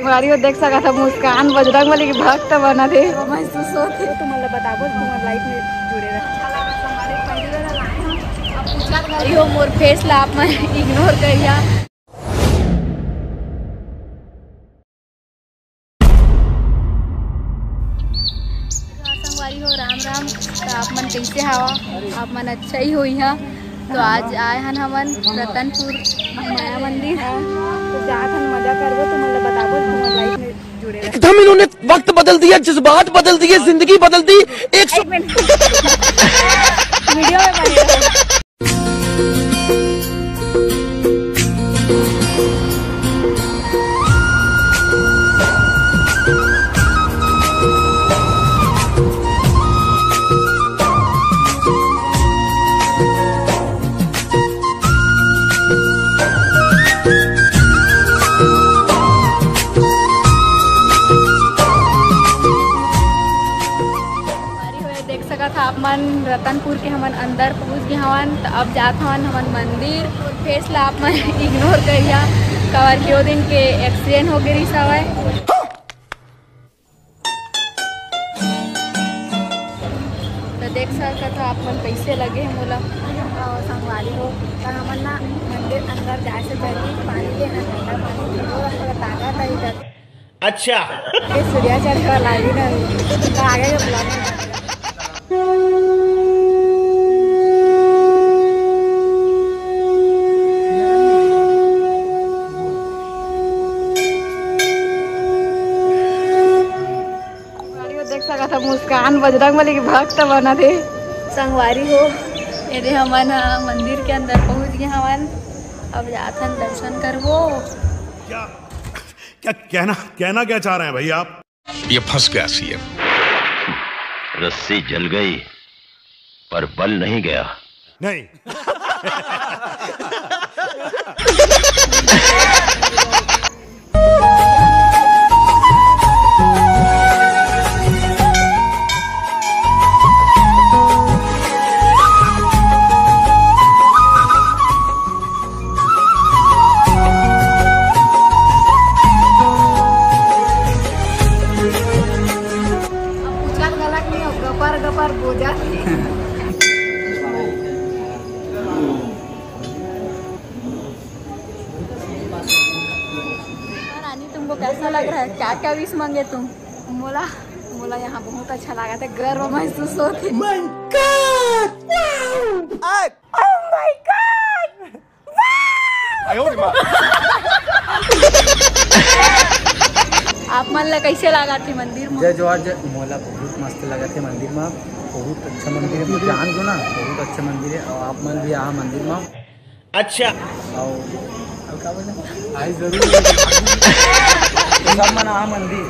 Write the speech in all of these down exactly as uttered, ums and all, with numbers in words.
संगवारी हो, देख सकत ह, मुस्कान बजरंग बली के भक्त बनत हे। महसूस होत हे। तुमन ल बताबो, तुमन लाइफ में जुड़े रह। अरे हो, मोर फेस ला आप मन इग्नोर करिहा। संगवारी हो, राम राम। तो आप मन कैसे हवा? आप मन अच्छा ही होई हा। तो आज आए हन हमन रतनपुर माया मंदिर। तो जात हन, मजा करबो, तुमन ल बताबो, तुमन लाइफ में जुड़े रहो। एकदम इन्होंने वक्त बदल दिया, जज्बात बदल दिए, जिंदगी बदल दी। एक सौ एक मिनट। वीडियो में बने रहो। देख सकत ह आप मन, रतनपुर के हमन अंदर पहुंच गे हवन। त अब जात हवन हमन मंदिर। फेस ला आप मन इग्नोर करिहा, काबर कि ओ दिन के एक्सीडेंट हो गे रिहिस हवय। त देख सकत ह आप मन, कैसे लगे हे मोला। अउ संगवारी हो, त हमन ना मंदिर अंदर जाए से पहले पानी लेना, ठंडा पानी पीबो, अगर ताकत है इधर। अच्छा। ये सूर्या चढ़े वाला है ना, तो आगे के ब्लॉग में। संगवारी हो, देख सकत ह, मुस्कान बजरंग बली के भक्त बनत हे। संगवारी हो, एदे हमन ह मंदिर के अंदर पहुंच गे हवन। अब जाथन, दर्शन करबो। क्या, क्या कहना, कहना क्या चाह रहे हैं भैया आप? ये फंस गया सीएम। रस्सी जल गई, पर बल नहीं गया। नहीं। अब पूछत घलक नहीं हो, गपर गपर बोजत। रानी, तुमको कैसा लग रहा है? क्या क्या विश मांगे तुम? मोला, मोला यहाँ बहुत अच्छा लगा था, गर्व महसूस होत हे। My God! Wow! Oh my God! आप मन ला कैसे लागत हे मंदिर में? जय जोहार, जय। मोला बहुत मस्त लगत हे मंदिर में, बहुत अच्छा मंदिर है, जान दो ना, बहुत अच्छा मंदिर है। और आप मन भी आहा मंदिर में। अच्छा। और, और का बोले? आई जरूर। सब मन आहा मंदिर,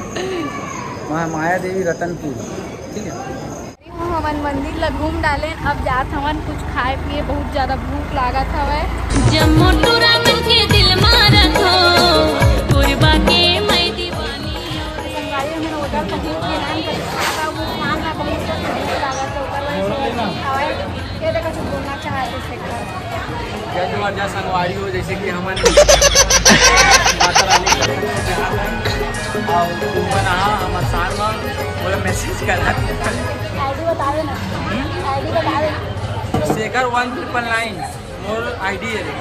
मा-, माया देवी रतनपुर, ठीक है। हमन मंदिर ला घूम डालेन, अब जात हवन कुछ खाए पिए, बहुत ज्यादा भूख लागत हवय। जब मोटू रामन के दिल मारत हो, पुरबा के मैं दीवानी। संगवारी, हमन होटल पहुंच गे हन, तो खाना बहुत ज्यादा भूख लागत हे, ओकर वजह से हवय। ये देखो, कुछ बोलना चाहत हे शेखर। जय जोहार, जय संगवारी हो, जैसे कि हमन माता रानी के दर्शन करके आत हन, और तुम मन आहा हमर साथ में, मोला मैसेज करा। आईडी बतावे ना। हम्म? आईडी बतावे। शेखर वन ट्रिपल नाइन मोर आईडी है रे।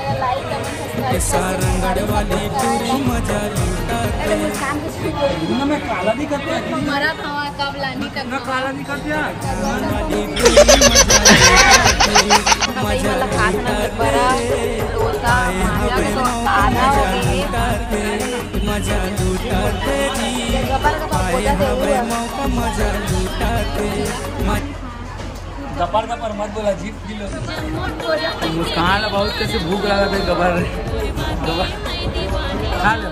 मेरा लाइक करना, सब्सक्राइब करना, सारंगढ़ वाली पूरी मजा लूटा। अरे, मुस्कान कुछ भी बोल। ना, मैं काला नहीं करता। मरा था। कब लानी तक ना काला नहीं कर दिया। कई वाला खात ना बरा, डोसा, माया के तो आधा हो गए। मजा लूटा तेरी, गबर का पाए पौधा दे हवे हुआ। मौका मजा लूटा तेरी। गपर गपर मत बोला जी। मुस्कान ला बहुत कैसे भूख लगा था, गबर, गबर खा ले।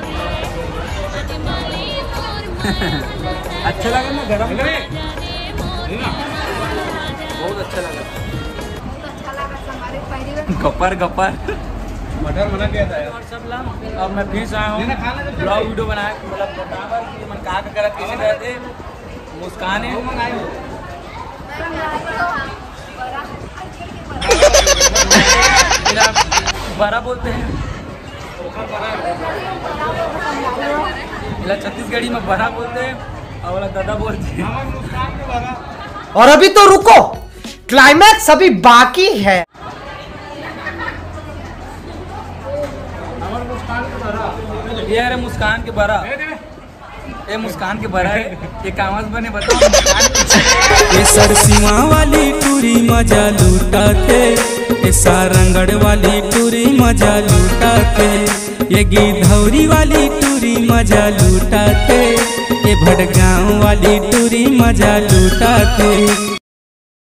अच्छा लगा ना गरम? बहुत अच्छा लगा। गपर गपर। मटर मना किया था यार। और सब ला, अब मैं फिर से आया हूँ ब्लॉग वीडियो बनाए, मतलब बतावर कि मन का का करत, कैसे करत हे। मुस्कान है। मेरा बड़ा बोलते हैं। छत्तीसगढ़ी में बरा बोलते हैं और वाला दादा बोलते हैं। और अभी तो रुको, क्लाइमैक्स अभी बाकी है। ये अरे मुस्कान के बरा, ये मुस्कान के बरा है, ये कामस बने बताओ। ये सरसीमा वाली टूरी मजा लूटाते, ये सारंगढ़ वाली टूरी मजा लूटाते, ये गिधौरी वाली टूरी मजा लूटाते, ये भटगांव वाली टूरी मजा लूटाते।